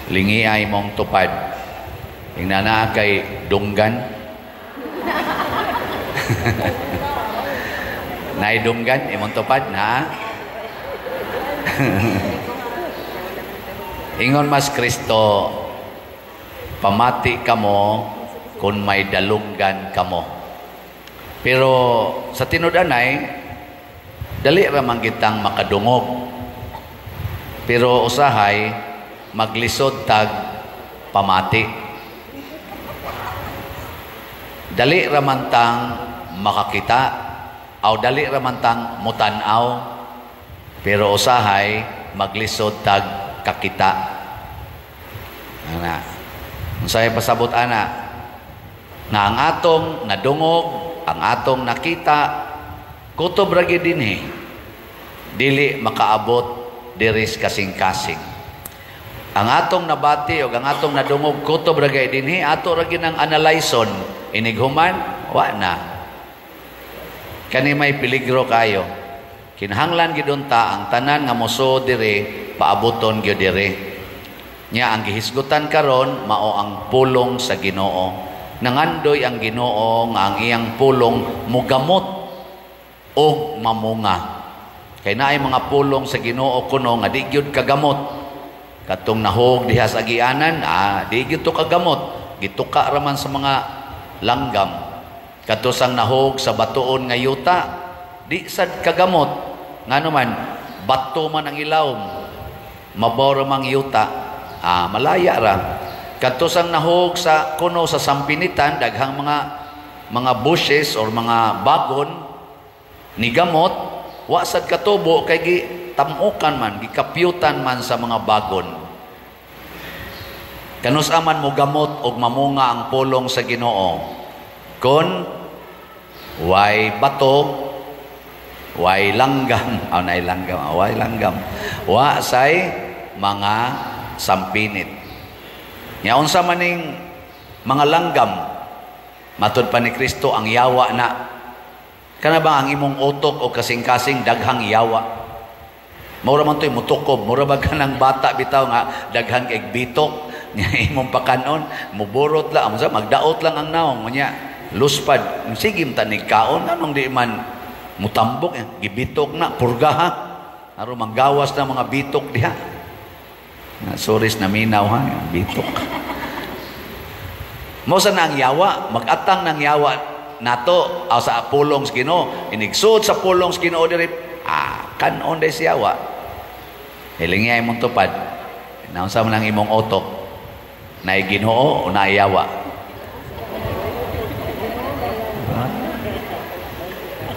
Lingi ay mong tupad. Ingna naa kay dunggan. Naay dunggan imong tupad na. Ingon mas Kristo, pamati kamo kung may dalunggan kamo. Pero sa tinud-anay, dali ra man kitang makadungog. Pero usahay maglisod tag pamati. Dali ra man tang makakita aw dali ra man tang mutan-aw. Pero usahay maglisod tag kakita. Ana. Unsay pasabot ana? Nga ang atong nadungog, ang atong nakita, kutob ra gyud dinhi. Dili makaabot diri sa kasing-kasing. Ang atong nabati o ang atong nadungog, kutob ra gyud dinhi, ato ra gyud ang analyson. Inighuman, wa na. Kani may peligro kayo. Kinahanglan gyud unta ang tanan nga mosuod diri paaboton gyud diri. Nya ang gihisgutan karon mao ang pulong sa Ginoo. Nangandoy ang Ginoo nga ang iyang pulong mugamot og mamunga. Kay naay mga pulong sa Ginoo kuno nga di gyud kagamot. Katong nahog diha sa agianan, di gyud to kagamot. Gituka ra man sa mga langgam. Kadto sang nahog sa batuon nga yuta, di sad kagamot. Ngano man, bato man ang ilawom, mabaw ra mang yuta, malaya ra. Kadto sang nahog sa kuno sa sampinitan, daghang mga bushes or mga bagon ni gamot, wa sad katubo kay gitamukan man, gikapyutan man sa mga bagon. Kanus aman mo gamot og mamunga ang pulong sa Ginoo? Kon way bato, way langgam, aw nay langgam, way langgam, wa say mga sampinit. Nya unsa maning mga langgam? Matud pa ni Kristo ang yawa na. Kana ba ang imong utok o kasing-kasing daghang yawa? Mura man to'y mutukob, mura ba kanang bata bitaw nga daghan kay bitok nya imong pakanon, muburot lang, unsa magdaot lang ang naong nya luspad, sige tanig kaon anong di man mutambok, gibitok na purga ha. Aron manggawas na mga bitok diha. Sorry na minaw ha, bitok. Mo sa na ang yawa, magatang ng yawa nato aw sa pulong sa Ginoo, inigsuod sa pulong sa Ginoo diri, kanon day siya yawa. Hilingi imong tupad. Naunsa man ang imong utok? Naay Ginoo o naay yawa?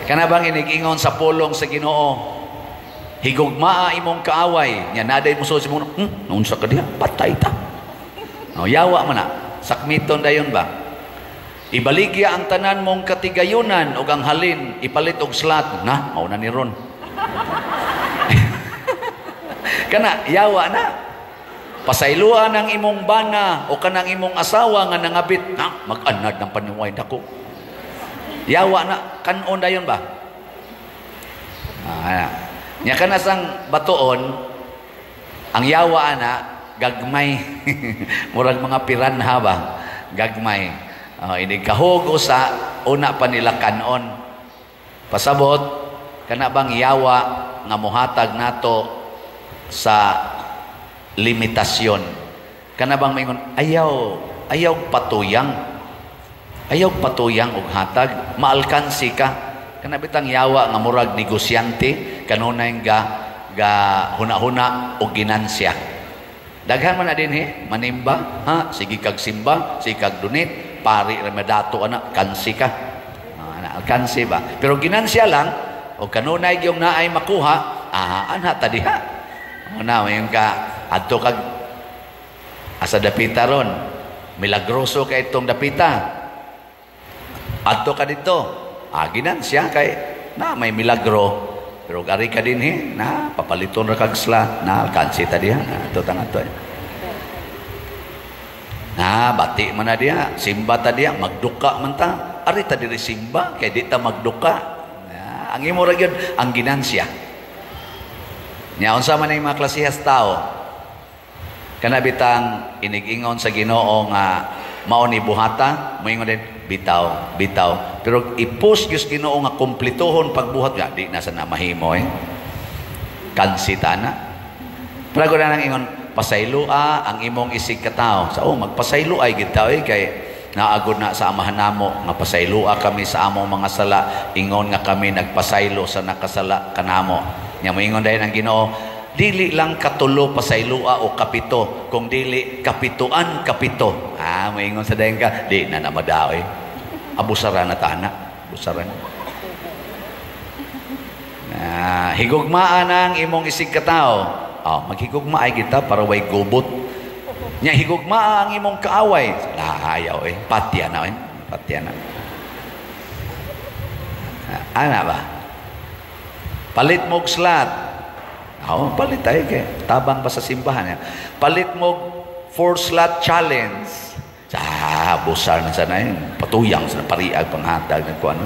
Kana bang inigingon sa pulong sa Ginoo? Higugmaa imong kaaway. Nya naday mo sa imong, naunsa ka diha? Patay ta. O, yawa man na. Sakmiton dayon ba? Ibaligya ang tanan mong katigayunan og ang halin ipalit og slat. Na, mao na ni ron. Kana yawa na. Pasayloan ang imong bana o kanang imong asawa nga nangabit. Na, mag-anad ng panuway dako. Yawa na, kanon dayon ba? Nya kana sang batuon, ang yawa ana gagmay. Murag mga piranha ba? Gagmay. Ini kahog usa una pa nila kanon. Pasabot kana bang yawa nga mohatag nato sa limitasyon. Kana bang maingon ayaw, ayaw patuyang. Ayaw patuyang og hatag, maalkansi ka. Kana bitang yawa nga murag negosyante kanunay ga ga huna-huna og ginansya. Daghan man na dinhi, manimba, ha, sige kag simba, sige kag donate, pari ra madato ana, kansi ka. Ana, alkansi ba? Pero ginansya lang og kanunay gyung naay makuha, anha ta diha. Una mayon ka adto kag asa dapita ron. Milagroso kay itong dapita. Adto ka dito. Ginansya kay na may milagro. Pero ari ka dinhi, na papaliton ra kag sla, na alkansi ta diha. Adto tang adto. Na bati man na diha, simba ta diha, magduka man ta. Ari ta diri simba kay di ta magduka. Na, ang imo ra gyud ang ginansya. Nya unsa man ang mga klasehas tao? Kana bitang inigingon sa Ginoo nga mao ni buhata, moingon din bitaw, bitaw. Pero i-push gyud Ginoo nga kumpletohon pagbuhat nga di na sa na mahimo eh. Kansita na. Pero na nang ingon, pasayloa ang imong isig katao. Sa oh, magpasaylo ay gid eh, kay naagod na sa Amahan namo nga pasayloa kami sa among mga sala, ingon nga kami nagpasaylo sa nakasala kanamo. Nya moingon dayon ang Ginoo, dili lang katulo pasayloa o kapito, kung dili kapituan kapito. Ah, moingon sa dayon ka, di na na madaw eh. Abusaran na tana, abusaran. Ah, higugmaan ang imong isig katao. Oh, maghigugma ay kita para way gubot. Nya higugmaa ang imong kaaway. Ayaw eh. Patya na eh. Patya na. Ana ba? Palit mo slot. Oh, palit ay kay tabang ba sa simbahan. Eh. Palit mo four slot challenge. Sa busar na sana yun. Patuyang sa pariag panghatag ng kuan.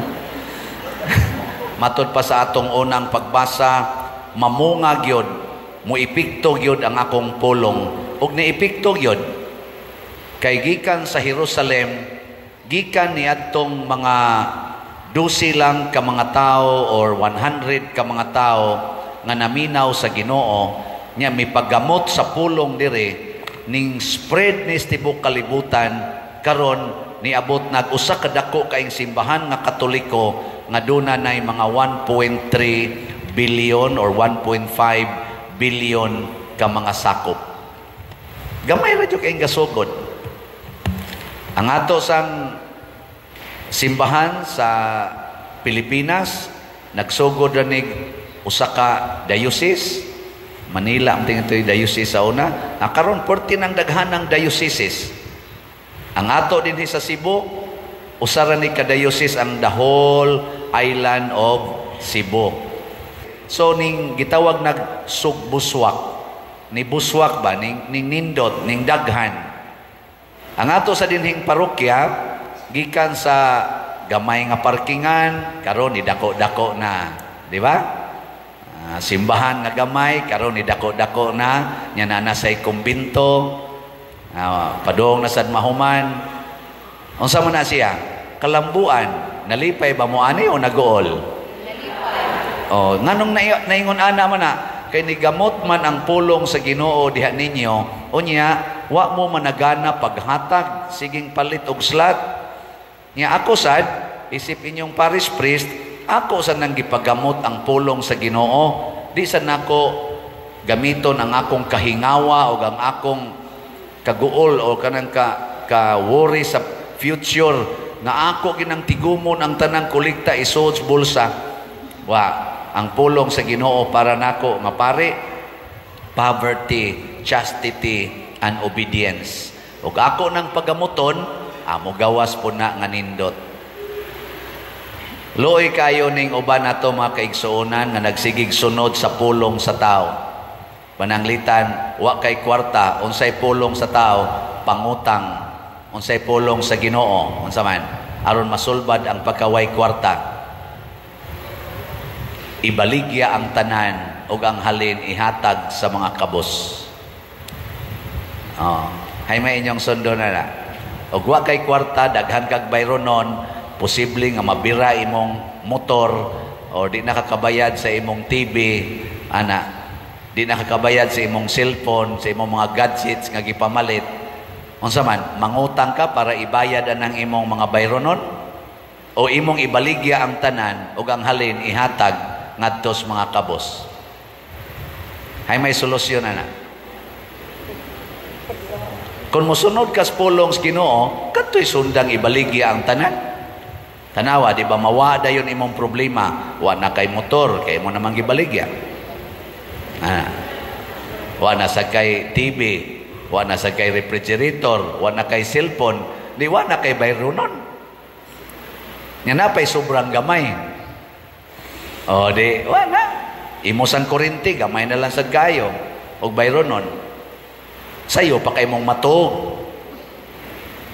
Matod pa sa atong unang pagbasa, mamunga gyud, moepekto gyud ang akong pulong. Ug niepekto gyud kay gikan sa Jerusalem, gikan niadtong mga 12 lang ka mga tao or 100 ka mga tao nga naminaw sa Ginoo, nya mipaggamot sa pulong dire, ning spread ni tibok kalibutan. Karon niabot nag usa ka dako kaing simbahan nga Katoliko nga duna nay mga 1.3 billion or 1.5 billion ka mga sakop. Gamay ra jud kayong gasugod. Ang ato sang simbahan sa Pilipinas nagsugod ra nig usa ka diocese. Manila ang tingin ito'y diocese sa una. Ah, karon perti ng daghanang dioceses. Ang ato dinhi sa Cebu, usa ra ni ka diocese ang the whole island of Cebu. So ning gitawag nag sugbuswak. Ni buswak ba ning nindot ning daghan. Ang ato sa dinhing parokya gikan sa gamay nga parkingan karon ni dako-dako na, di ba? Simbahan nga gamay karon ni dako-dako na, nya na say kumbinto, padung na sad mahuman. Unsa man na siya? Kalambuan. Nalipay ba mo ani o naguol? Nalipay. Oh, nganong naingon ana man na? Kay nigamot man ang pulong sa Ginoo diha ninyo, unya wa mo managana paghatag, siging palit og slot. Nya ako sad, isip inyong parish priest, ako sad nang gipagamot ang pulong sa Ginoo. Di sad nako gamiton ang akong kahingawa o ang akong kaguol o kanang ka worry sa future nga ako ginang tigumon ang tanang kolekta isuod sa bulsa. Wa ang pulong sa Ginoo para nako nga pare, poverty, chastity, and obedience. Ug ako nang pagamuton, amo gawas po na nga nindot. Luoy kayo ning uban nato mga kaigsuonan nga nagsigig sunod sa pulong sa tao. Pananglitan, wa kay kwarta, unsay pulong sa tao, pangutang. Unsay pulong sa Ginoo, unsa man, aron masulbad ang pagkaway kwarta. Ibaligya ang tanan ug ang halin ihatag sa mga kabos. Oh, hay may inyong sundo na na. Ug wa kay kwarta, daghan kag bayronon, posible nga mabira imong motor o di nakakabayad sa imong TV, ana, di nakakabayad sa imong cellphone, sa imong mga gadgets nga gipamalit. Unsa man, mangutang ka para ibayad anang imong mga bayronon o imong ibaligya ang tanan ug ang halin ihatag ngadto sa mga kabos. Hay may solusyon na. Kung mosunod kas pulong sa Ginoo, kadto'y sundang ibaligya ang tanan. Tanawa, di ba mawa dayon imong problema? Wa na kay motor, kay mo namang gibaligya. Ah. Wa na sa kay TV, wa na sa kay refrigerator, wa na kay cellphone, di wa na kay bayronon. Nya napay sobrang gamay. O di, wa na. Imo sang kuryente, gamay na lang sad kayo og bayronon. Sayo pa kay mong matuog.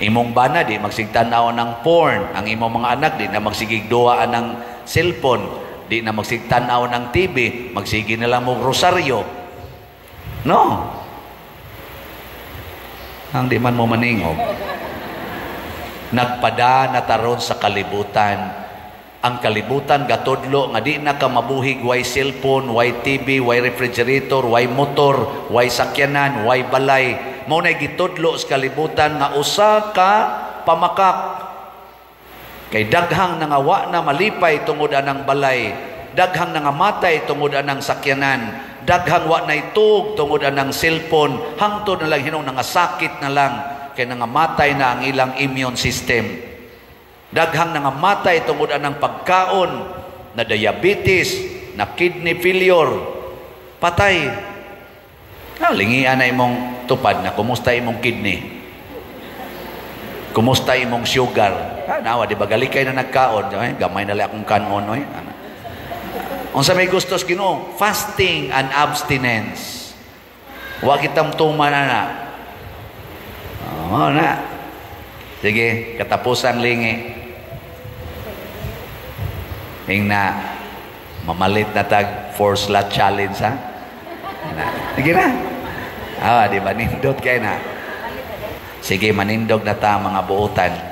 Imong bana di magsigtan-aw ng porn, ang imong mga anak di na magsigig duwa ng cellphone, di na magsigtan-aw ng TV, magsige na lang mo rosaryo. No. Ang di man mo maningog. Nagpada na taron sa kalibutan. Ang kalibutan gatudlo nga di na ka mabuhig way cellphone, way TV, way refrigerator, way motor, way sakyanan, way balay. Mao na gitudlo sa kalibutan nga usa ka pamakak. Kay daghang nangawa na malipay tungod anang balay, daghang nangamatay tungod anang sakyanan, daghang wa na itug tungod anang cellphone, hangtod na lang hinong nangasakit na lang kay nangamatay na ang ilang immune system. Daghang nangamatay tungod anang pagkaon, na diabetes, na kidney failure, patay. Ah, lingian na imong tupad na kumusta imong kidney? Kumusta imong sugar? Ah, nawa, di ba galikay na nagkaon? Ay, gamay na lang akong kanon. Oy. Ana. Unsa may gustos Ginoo? Fasting and abstinence. Wa kitang tuman na. Oh, na. Sige, katapusan lingi. Ingna, mamalit na tag four slot challenge, ha? Na. Sige na. Ah, di ba nindot kay na. Sige, manindog na ta, mga buotan.